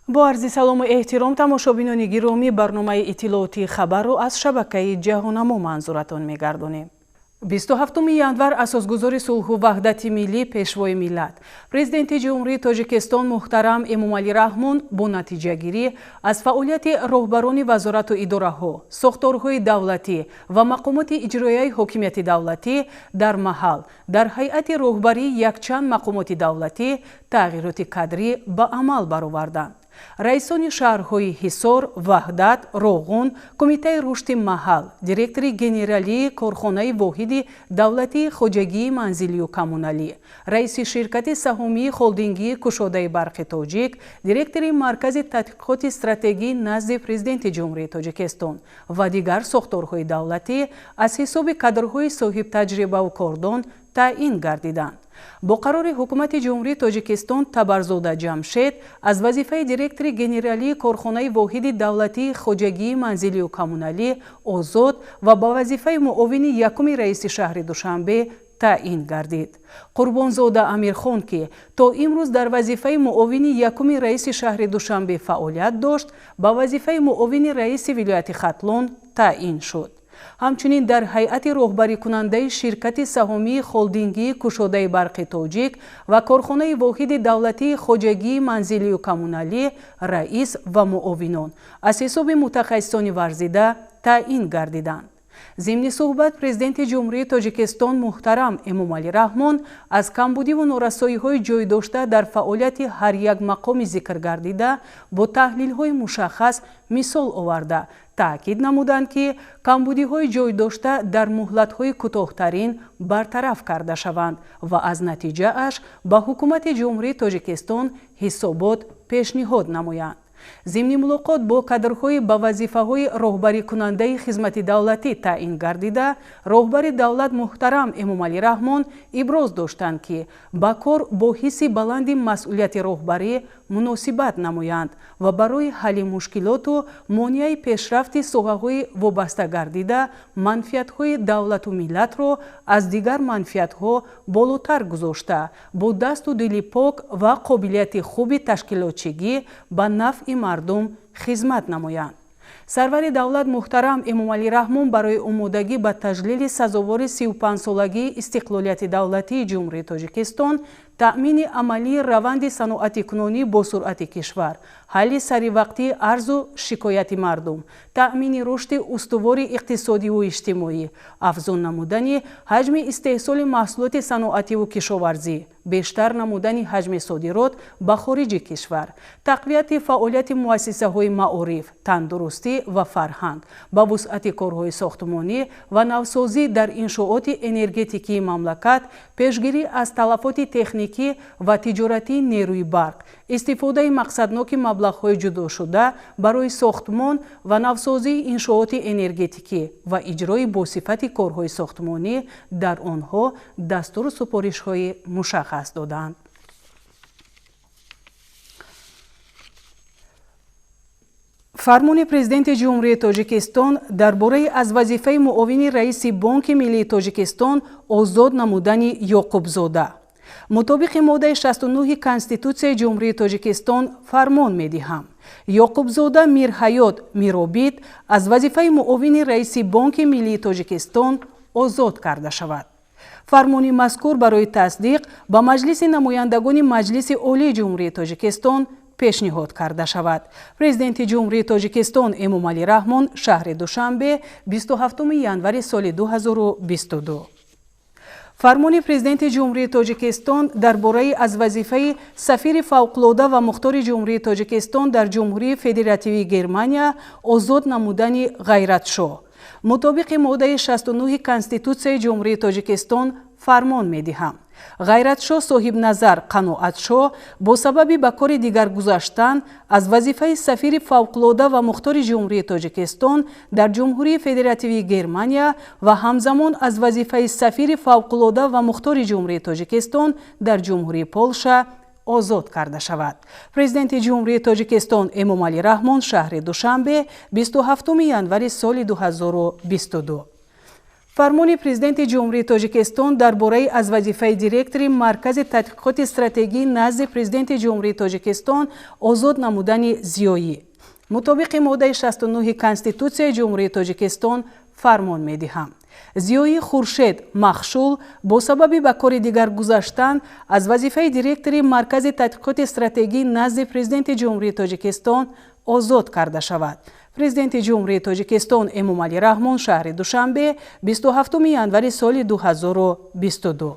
Бо арзи салому эҳтиром, тамошобинони гиромӣ, барномаи иттилоотии хабарро аз шабакаи Ҷаҳоннамо манзуратон мегардонем. 27 январ асосгузори сулҳу ваҳдати миллӣ, пешвои миллат, Президенти Ҷумҳурии Тоҷикистон муҳтарам Эмомалӣ Раҳмон бо натиҷагирӣ аз фаъолияти роҳбарони вазорату идораҳо, сохторҳои давлатӣ ва мақомоти иҷроияи ҳокимияти давлатӣ дар маҳал дар ҳайати роҳбарии якчанд мақомоти давлатӣ тағйироти кадрӣ ба амал бароварданд. Раисони шаҳрҳои Ҳисор, Ваҳдат, Роғун, Кумитаи рушди маҳал, директори генералии корхонаи воҳиди давлатии хоҷагии манзилию коммуналӣ, раиси ширкати саҳомии холдингии кушодаи барқи тоҷик, директори Маркази тадқиқоти стратегӣ назди Президенти Ҷумҳурии Тоҷикистон ва дигар сохторҳои давлатӣ аз ҳисоби кадрҳои соҳибтаҷрибаву кордон таъин гардиданд. Бо қарори Ҳукумати Ҷумҳурии Тоҷикистон Табарзода Ҷамшед аз вазифаи директори генералии корхонаи воҳиди давлатии хоҷагии манзилию коммуналӣ озод ва ба вазифаи муовини якуми раиси шаҳри Душанбе таъин гардид. Қурбонзода Амирхон, ки то имрӯз дар вазифаи муовини якуми раиси шаҳри Душанбе фаъолият дошт, ба вазифаи муовини раиси вилояти Хатлон таъин шуд. Ҳамчунин дар ҳайати роҳбарикунандаи ширкати саҳомии холдингии кушодаи барқи тоҷик ва корхонаи воҳиди давлатии хоҷагии манзилию коммуналӣ раис ва муовинон аз ҳисоби мутахассисони варзида таъин гардиданд. Зимни суҳбат Президенти Ҷумҳурии Тоҷикистон муҳтарам Эмомалӣ Раҳмон аз камбудиву норасоиҳои ҷойдошта дар фаъолияти ҳар як мақоми зикргардида бо таҳлилҳои мушаххас мисол оварда, таъкид намуданд, ки камбудиҳои ҷойдошта дар муҳлатҳои кӯтоҳтарин бартараф карда шаванд ва аз натиҷааш ба Ҳукумати Ҷумҳурии Тоҷикистон ҳисобот пешниҳод намоянд. Зимни мулоқот бо кадрҳои ба вазифаҳои роҳбарикунандаи хизмати давлатӣ таъин гардида, роҳбари давлат муҳтарам Эмомалӣ Раҳмон иброз доштанд, ки ба кор бо ҳисси баланди масъулияти роҳбарӣ муносибат намоянд ва барои ҳалли мушкилоту монеаи пешрафти соҳаҳои вобаста гардида манфиатҳои давлату миллатро аз дигар манфиатҳо болотар гузошта, бо дасту дили пок ва қобилияти хуби ташкилотчигӣ ба нафъи мардум хизмат намоянд. Сарвари давлат муҳтарам Эмомалӣ Раҳмон барои омодагӣ ба таҷлили сазовори 35-солагии истиқлолияти давлатии Ҷумҳурии Тоҷикистон, таъмини амалии раванди саноатикунонӣ бо суръати кишвар, ҳалли саривақтии арзу шикояти мардум, таъмини рушди устувори иқтисодиву иҷтимоӣ, афзун намудани ҳаҷми истеҳсоли маҳсулоти саноативу кишоварзӣ, бештар намудани ҳаҷми содирот ба хориҷи кишвар, тақвияти фаъолияти муассисаҳои маориф, тандурустӣ ва фарҳанг, ба вусъати корҳои сохтмонӣ ва навсозӣ дар иншооти энергетикии мамлакат, пешгирӣ аз талафоти техникӣ ва тиҷоратии нерӯи барқ, истифодаи мақсадноки маблағҳои ҷудошуда барои сохтмон ва навсозии иншооти энергетикӣ ва иҷрои босифати корҳои сохтмонӣ дар онҳо дастуру супоришҳои мушаххас доданд. Фармони Президенти Ҷумҳурии Тоҷикистон дар бораи аз вазифаи муовини раиси Бонки Миллии Тоҷикистон озод намудани Ёқубзода. Мутобиқи моддаи 69 Конститутсияи Ҷумҳурии Тоҷикистон фармон медиҳам. Ёқубзода Мирҳаёт Миробид аз вазифаи муовини раиси Бонки Миллии Тоҷикистон озод карда шавад. Фармони мазкур барои тасдиқ ба Маҷлиси намояндагони Маҷлиси Олии Ҷумҳурии Тоҷикистон пешниҳод карда шавад. Президенти Ҷумҳурии Тоҷикистон Эмомалӣ Раҳмон, шаҳри Душанбе, 27 январи соли 2022. Фармони Президенти Ҷумҳурии Тоҷикистон дар бораи аз вазифаи сафири фавқулода ва мухтори Ҷумҳурии Тоҷикистон дар Ҷумҳурии Федеративии Германия озод намудани Ғайратшоҳ. Мутобиқи моддаи 69 Конститутсияи Ҷумҳурии Тоҷикистон фармон медиҳам. Ғайратшоҳ Соҳибназар Қаноатшоҳ бо сабаби ба кори дигар гузаштан аз вазифаи сафири фавқулода ва мухтори Ҷумҳурии Тоҷикистон дар Ҷумҳурии Федеративии Германия ва ҳамзамон аз вазифаи сафири фавқулода ва мухтори Ҷумҳурии Тоҷикистон дар Ҷумҳурии Полша озод карда шавад. Президенти Ҷумҳурии Тоҷикистон Эмомалӣ Раҳмон, шаҳри Душанбе, 27 январи соли 2022. Фармони Президенти Ҷумҳурии Тоҷикистон дар бораи аз вазифаи директори Маркази тадқиқоти стратегӣ назди Президенти Ҷумҳурии Тоҷикистон озод намудани Зиёӣ. Мутобиқи моддаи 69 Конститутсияи Ҷумҳурии Тоҷикистон фармон медиҳам. Зиёӣ Хуршед Махшул бо сабаби ба кори дигар гузаштан аз вазифаи директори Маркази тадқиқоти стратегӣ назди Президенти Ҷумҳурии Тоҷикистон озод карда шавад. Президенти Ҷумҳурии Тоҷикистон Эмомалӣ Раҳмон, шаҳри Душанбе, 27 январи соли 2022.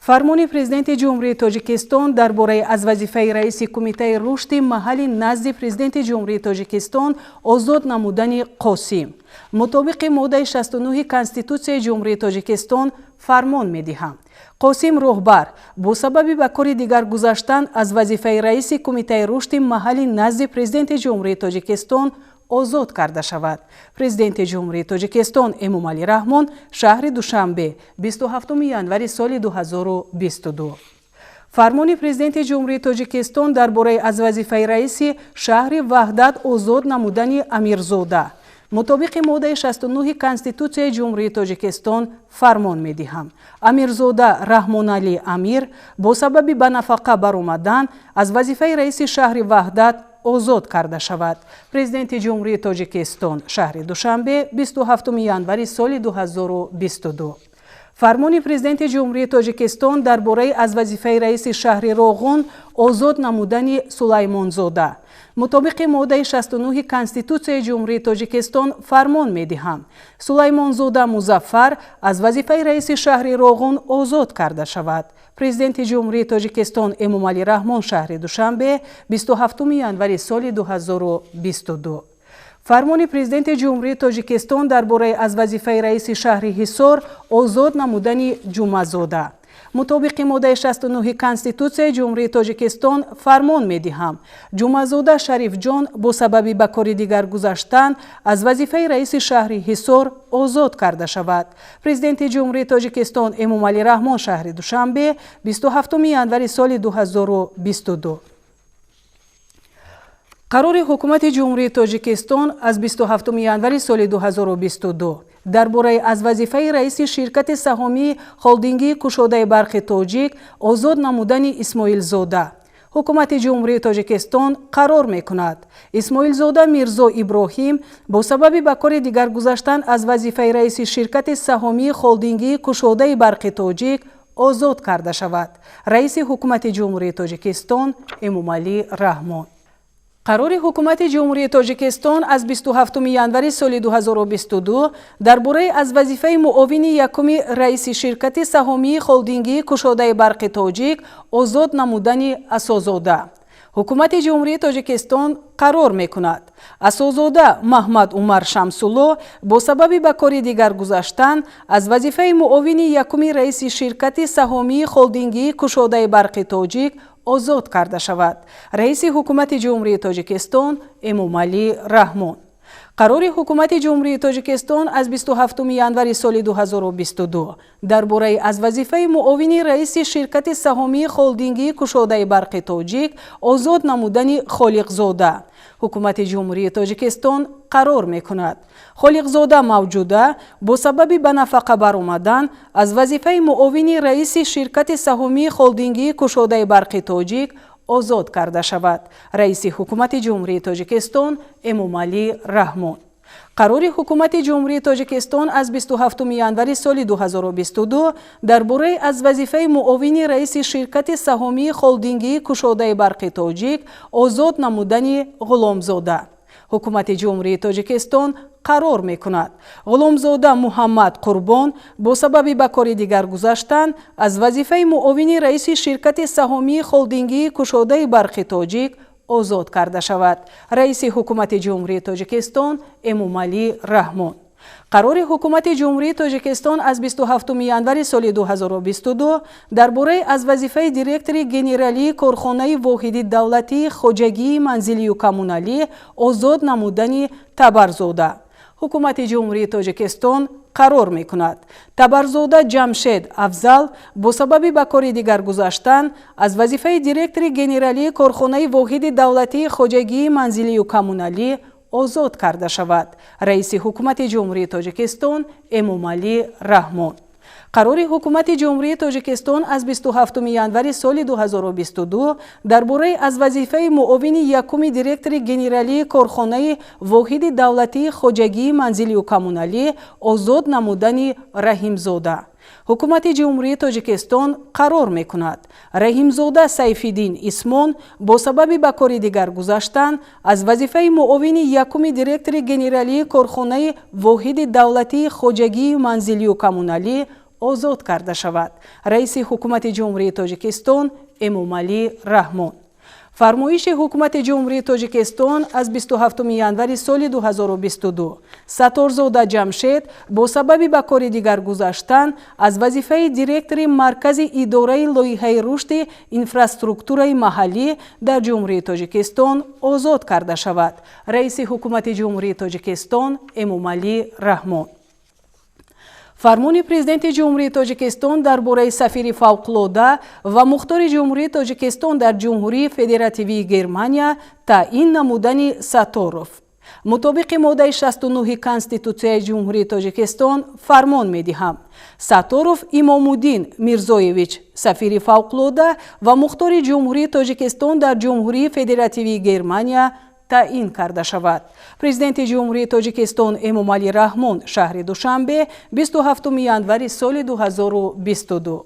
Фармони Президенти Ҷумҳурии Тоҷикистон дар бораи аз вазифаи раиси Кумитаи рушди маҳалли назди Президенти Ҷумҳурии Тоҷикистон озод намудани Қосим. Мутобиқи моддаи 69 Конститутсияи Ҷумҳурии Тоҷикистон фармон медиҳам. Қосим Роҳбар бо сабаби ба кори дигар гузаштан аз вазифаи раиси Кумитаи рушди маҳалли назди Президенти Ҷумҳурии Тоҷикистон озод карда шавад. Президенти Ҷумҳурии Тоҷикистон Эмомалӣ Раҳмон, шаҳри Душанбе, 27 январи соли 2022. Фармони Президенти Ҷумҳурии Тоҷикистон дар бораи аз вазифаи раиси шаҳри Ваҳдат озод намудани Амирзода. Мутобиқи моддаи 69 Конститутсияи Ҷумҳурии Тоҷикистон фармон медиҳам. Амирзода Раҳмоналӣ Амир бо сабаби ба нафақа баромадан аз вазифаи раиси шаҳри Ваҳдат озод карда шавад. Президенти Ҷумҳурии Тоҷикистон, шаҳри Душанбе, 27 январи соли 2022. Фармони Президенти Ҷумҳурии Тоҷикистон дар бораи аз вазифаи раиси шаҳри Роғун озод намудани Сулаймонзода. Мутобиқи моддаи 69 Конститутсияи Ҷумҳурии Тоҷикистон фармон медиҳам. Сулаймонзода Музаффар аз вазифаи раиси шаҳри Роғун озод карда шавад. Президенти Ҷумҳурии Тоҷикистон Эмомалӣ Раҳмон, шаҳри Душанбе, 27 январи соли 2022. Фармони Президенти Ҷумҳурии Тоҷикистон дар бораи аз вазифаи раиси шаҳри Ҳисор озод намудани Ҷумъазода. Мутобиқи моддаи 69 Конститутсияи Ҷумҳурии Тоҷикистон фармон медиҳам. Ҷумъазода Шарифҷон бо сабаби ба кори дигар гузаштан аз вазифаи раиси шаҳри Ҳисор озод карда шавад. Президенти Ҷумҳурии Тоҷикистон Эмомалӣ Раҳмон, шаҳри Душанбе, 27 январи соли 2022. Қарори Ҳукумати Ҷумҳурии Тоҷикистон аз 27 январи соли 2022 дар бораи аз вазифаи раиси ширкати саҳомии холдингии кушодаи барқи Тоҷик озод намудани Исмоилзода. Ҳукумати Ҷумҳурии Тоҷикистон қарор мекунад. Исмоилзода Мирзо Иброҳим бо сабаби ба кори дигар гузаштан аз вазифаи раиси ширкати саҳомии холдингии кушодаи барқи Тоҷик озод карда шавад. Раиси Ҳукумати Ҷумҳурии Тоҷикистон Эмомалӣ Раҳмон. Қарори Ҳукумати Ҷумҳурии Тоҷикистон аз 27 январи соли 2022 дар бораи аз вазифаи муовини якуми раиси ширкати саҳомии холдингии кушодаи барқи Тоҷик озод намудани Асозода. Ҳукумати Ҷумҳурии Тоҷикистон қарор мекунад. Асозода Маҳмад Умар Шамсулло бо сабаби ба кори дигар гузаштан аз вазифаи муовини якуми раиси ширкати саҳомии холдингии кушодаи барқи Тоҷик озод карда шавад. Раиси Ҳукумати Ҷумҳурии Тоҷикистон Эмомалӣ Раҳмон. Қарори Ҳукумати Ҷумҳурии Тоҷикистон аз 27 январи соли 2022 дар бораи аз вазифаи муовини раиси ширкати саҳомии холдингии кушодаи барқи Тоҷик озод намудани Холиқзода. Ҳукумати Ҷумҳурии Тоҷикистон қарор мекунад. Холиқзода Мавҷуда бо сабаби ба нафақа баромадан аз вазифаи муовини раиси ширкати саҳомии холдингии кушодаи барқи Тоҷик озод карда шавад. Раиси Ҳукумати Ҷумҳурии Тоҷикистон Эмомалӣ Раҳмон. Қарори Ҳукумати Ҷумҳурии Тоҷикистон аз 27 январи соли 2022 дар бораи аз вазифаи муовини раиси ширкати саҳомии холдингии кушодаи барқи Тоҷик озод намудани Ғуломзода. Ҳукумати Ҷумҳурии Тоҷикистон қарор мекунад. Ғуломзода Муҳаммад Қурбон бо сабаби ба кори дигар гузаштан аз вазифаи муовини раиси ширкати саҳомии холдингии кушодаи барқи Тоҷик озод карда шавад. Раиси Ҳукумати Ҷумҳурии Тоҷикистон Эмомалӣ Раҳмон. Қарори Ҳукумати Ҷумҳурии Тоҷикистон аз 27 январи соли 2022 дар бораи аз вазифаи директори генералии корхонаи воҳиди давлатии хоҷагии манзилию коммуналӣ озод намудани Табарзода. Ҳукумати Ҷумҳурии Тоҷикистон қарор мекунад. Табарзода Ҷамшед Афзал бо сабаби ба кори дигар гузаштан аз вазифаи директори генералии корхонаи воҳиди давлатии хоҷагии манзилию коммуналӣ озод карда шавад. Раиси Ҳукумати Ҷумҳурии Тоҷикистон Эмомалӣ Раҳмон. Қарори Ҳукумати Ҷумҳурии Тоҷикистон аз 27 январи соли 2022 дар бораи аз вазифаи муовини якуми директори генералии корхонаи воҳиди давлатии хоҷагии манзилию коммуналӣ озод намудани Раҳимзода. Ҳукумати Ҷумҳурии Тоҷикистон қарор мекунад: Раҳимзода Сайфиддин Исмон бо сабаби ба кори дигар гузаштан аз вазифаи муовини якуми директори генералии корхонаи воҳиди давлатии хоҷагии манзилию коммуналӣ озод карда шавад. Раиси Ҳукумати Ҷумҳурии Тоҷикистон Эмомалӣ Раҳмон. Фармоиши Ҳукумати Ҷумҳурии Тоҷикистон аз 27 январи соли 2022. Сатторзода Ҷамшед бо сабаби ба кори дигар гузаштан аз вазифаи директори Маркази идораи лоиҳаи рушди инфраструктураи маҳаллӣ дар Ҷумҳурии Тоҷикистон озод карда шавад. Раиси Ҳукумати Ҷумҳурии Тоҷикистон Эмомалӣ Раҳмон. Фармони Президенти Ҷумҳурии Тоҷикистон дар бораи сафири фавқулода ва мухтори Ҷумҳурии Тоҷикистон дар Ҷумҳурии Федеративии Германия таъин намудани Сатторов. Мутобиқи моддаи 69 Конститутсияи Ҷумҳурии Тоҷикистон фармон медиҳам: Сатторов Имомуддин Мирзоевич сафири фавқулода ва мухтори Ҷумҳурии Тоҷикистон дар Ҷумҳурии Федеративии Германия таъин карда шавад. Президенти Ҷумҳурии Тоҷикистон Эмомалӣ Раҳмон, шаҳри Душанбе, 27 январи соли 2022.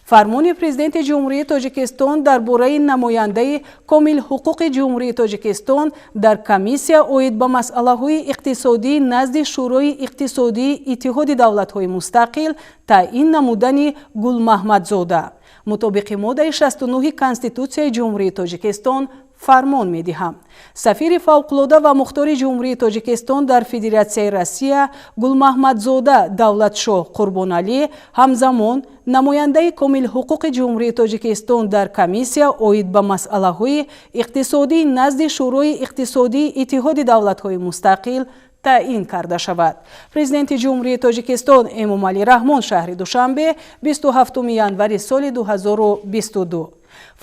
Фармони Президенти Ҷумҳурии Тоҷикистон дар бораи намояндаи комилҳуқуқи Ҷумҳурии Тоҷикистон дар Комиссия оид ба масъалаҳои иқтисодӣ назди Шӯрои иқтисодии Иттиҳоди Давлатҳои Мустақил таъин намудани Гулмаҳмадзода. Мутобиқи моддаи 69 Конститутсияи Ҷумҳурии Тоҷикистон фармон медиҳам: сафири фавқулода ва мухтори Ҷумҳурии Тоҷикистон дар Федератсияи Россия Гулмаҳмадзода Давлатшоҳ Қурбоналӣ ҳамзамон намояндаи комилҳуқуқи Ҷумҳурии Тоҷикистон дар Комиссия оид ба масъалаҳои иқтисодӣ назди Шӯрои иқтисодии Иттиҳоди Давлатҳои Мустақил таъин карда шавад. Президенти Ҷумҳурии Тоҷикистон Эмомалӣ Раҳмон, шаҳри Душанбе, 27 январи соли 2022.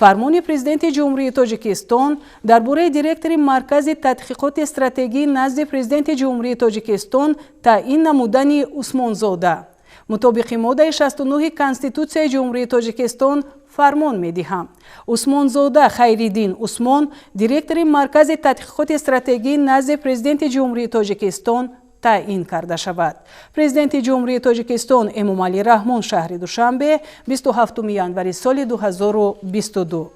Фармони Президенти Ҷумҳурии Тоҷикистон дар бораи директори Маркази тадқиқоти стратегӣ назди Президенти Ҷумҳурии Тоҷикистон таъин намудани Усмонзода. Мутобиқи моддаи 69 Конститутсияи Ҷумҳурии Тоҷикистон фармон медиҳам: Усмонзода Хайриддин Усмон директори Маркази тадқиқоти стратегӣ назди Президенти Ҷумҳурии Тоҷикистон таъин карда шавад. Президенти Ҷумҳурии Тоҷикистон Эмомалӣ Раҳмон, шаҳри Душанбе, 27 январи соли 2022.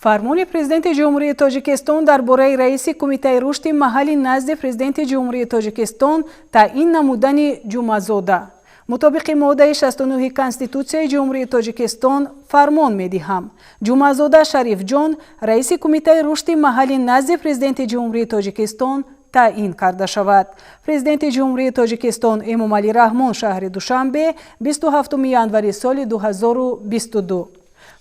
Фармони Президенти Ҷумҳурии Тоҷикистон дар бораи раиси Кумитаи рушди маҳаллӣ назди Президенти Ҷумҳурии Тоҷикистон таъин намудани Ҷумъазода. Мутобиқи моддаи 69 Конститутсияи Ҷумҳурии Тоҷикистон фармон медиҳам: Ҷумъазода Шарифҷон раиси Кумитаи рушди маҳаллӣ назди Президенти Ҷумҳурии Тоҷикистон таъин карда шавад. Президенти Ҷумҳурии Тоҷикистон Эмомалӣ Раҳмон, шаҳри Душанбе, 27 январи соли 2022.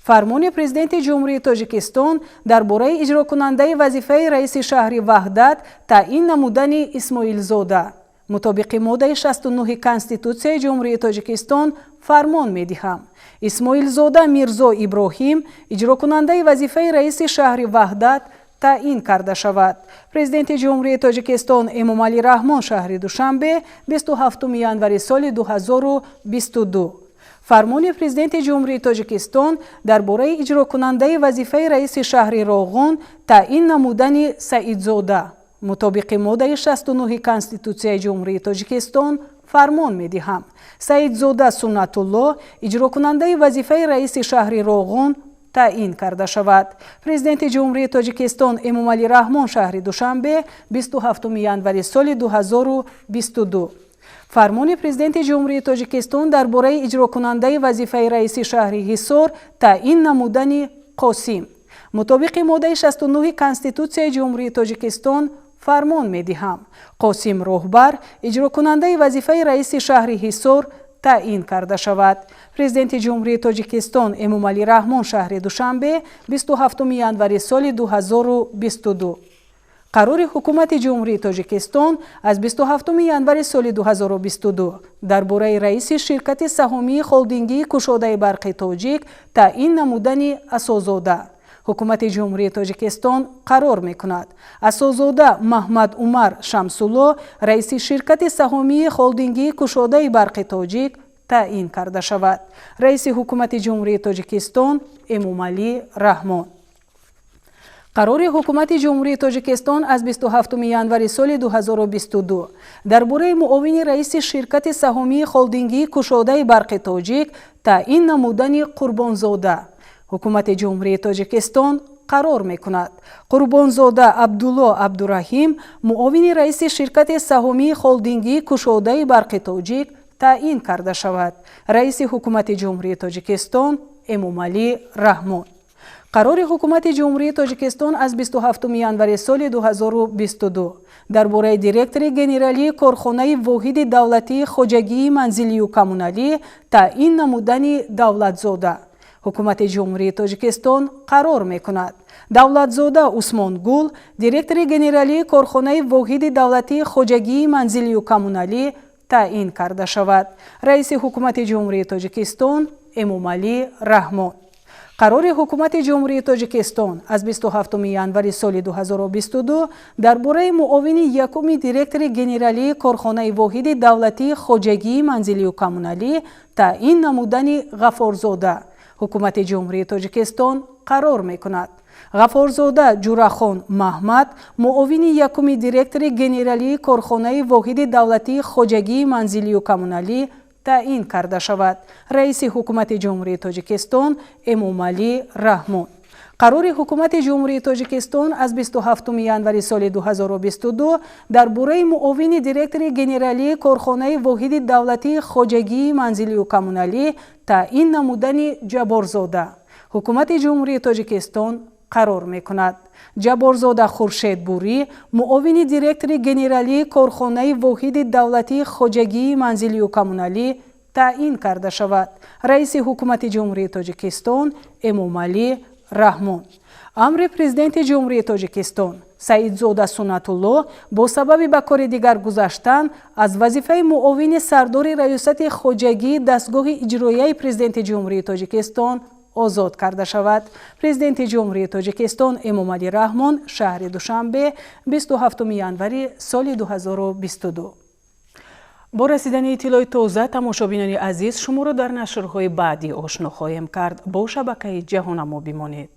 Фармони Президенти Ҷумҳурии Тоҷикистон дар бораи иҷрокунандаи вазифаи раиси шаҳри Ваҳдат таъин намудани Исмоилзода. Мутобиқи моддаи 69 Конститутсияи Ҷумҳурии Тоҷикистон фармон медиҳам: Исмоилзода Мирзо Иброҳим иҷрокунандаи вазифаи раиси шаҳри Ваҳдат таъин карда шавад. Президенти Ҷумҳурии Тоҷикистон Эмомалӣ Раҳмон, шаҳри Душанбе, 27 январи соли 2022. Фармони Президенти Ҷумҳурии Тоҷикистон дар бораи иҷрокунандаи вазифаи раиси шаҳри Роғун таъин намудани Саидзода. Мутобиқи моддаи 69 Конститутсияи Ҷумҳурии Тоҷикистон фармон медиҳам: Саидзода Суннатулло иҷрокунандаи вазифаи раиси шаҳри Роғун таъин карда шавад. Президенти Ҷумҳурии Тоҷикистон Эмомалӣ Раҳмон, шаҳри Душанбе, 27 январи соли 2022. Фармони Президенти Ҷумҳурии Тоҷикистон дар бораи иҷрокунандаи вазифаи раиси шаҳри Ҳисор таъин намудани Қосим. Мутобиқи моддаи 69 Конститутсияи Ҷумҳурии Тоҷикистон фармон медиҳам: Қосим Роҳбар иҷрокунандаи вазифаи раиси шаҳри Ҳисор таъин карда шавад. Президенти Ҷумҳурии Тоҷикистон Эмомалӣ Раҳмон, шаҳри Душанбе, 27 январи соли 2022. Қарори Ҳукумати Ҷумҳурии Тоҷикистон аз 27 январи соли 2022 дар бораи раиси ширкати саҳомии холдингии кушодаи барқи Тоҷик таъин намудани Асозода. Ҳукумати Ҷумҳурии Тоҷикистон қарор мекунад: Асозода Маҳмад Умар Шамсулло раиси ширкати саҳомии холдингии кушодаи барқи тоҷик таъин карда шавад. Раиси Ҳукумати Ҷумҳурии Тоҷикистон Эмомалӣ Раҳмон. Қарори Ҳукумати Ҷумҳурии Тоҷикистон аз 27 январи соли 2022 дар бораи муовини раиси ширкати саҳомии холдингии кушодаи барқи тоҷик таъин намудани Қурбонзода. Ҳукумати Ҷумҳурии Тоҷикистон қарор мекунад: Қурбонзода Абдулло Абдураҳим муовини раиси ширкати саҳомии холдингии кушодаи барқи тоҷик таъин карда шавад. Раиси Ҳукумати Ҷумҳурии Тоҷикистон Эмомалӣ Раҳмон. Қарори Ҳукумати Ҷумҳурии Тоҷикистон аз 27 январи соли 2022 дар бораи директори генералии корхонаи воҳиди давлатии хоҷагии манзилию коммуналӣ таъин намудани Давлатзода. Ҳукумати Ҷумҳурии Тоҷикистон қарор мекунад: Давлатзода Усмонгул директори генералии корхонаи воҳиди давлатии хоҷагии манзилию коммуналӣ таъин карда шавад. Раиси Ҳукумати Ҷумҳурии Тоҷикистон Эмомалӣ Раҳмон. Қарори Ҳукумати Ҷумҳурии Тоҷикистон аз 27 январи соли 2022 дар бораи муовини якуми директори генералии корхонаи воҳиди давлатии хоҷагии манзилию коммуналӣ таъин намудани Ғафорзода. Ҳукумати Ҷумҳурии Тоҷикистон қарор мекунад: Ғафорзода Ҷурахон Маҳмад муовини якуми директори генералии корхонаи воҳиди давлатии хоҷагии манзилию коммуналӣ таъин карда шавад. Раиси Ҳукумати Ҷумҳурии Тоҷикистон Эмомалӣ Раҳмон. Қарори Ҳукумати Ҷумҳурии Тоҷикистон аз 27 январи соли 2022 дар бораи муовини директори генералии корхонаи воҳиди давлатии хоҷагии манзилию коммуналӣ таъин намудани Ҷабборзода. Ҳукумати Ҷумҳурии Тоҷикистон қарор мекунад: Ҷабборзода Хуршед Бурӣ муовини директори генералии корхонаи воҳиди давлатии хоҷагии манзилию коммуналӣ таъин карда шавад. Раиси Ҳукумати Ҷумҳурии Тоҷикистон Эмомалӣ Раҳмон. Амри Президенти Ҷумҳурии Тоҷикистон: Саидзода Суннатулло бо сабаби ба кори дигар гузаштан аз вазифаи муовини сардори Раёсати хоҷагии дастгоҳи иҷроияи Президенти Ҷумҳурии Тоҷикистон озод карда шавад. Президенти Ҷумҳурии Тоҷикистон Эмомалӣ Раҳмон, шаҳри Душанбе, 27 январи соли 2022. Бо расидани иттилои тоза, тамошобинони азиз, шуморо дар нашрҳои баъдӣ ошно хоҳем кард. Бо шабакаи Ҷаҳонамо бимонед.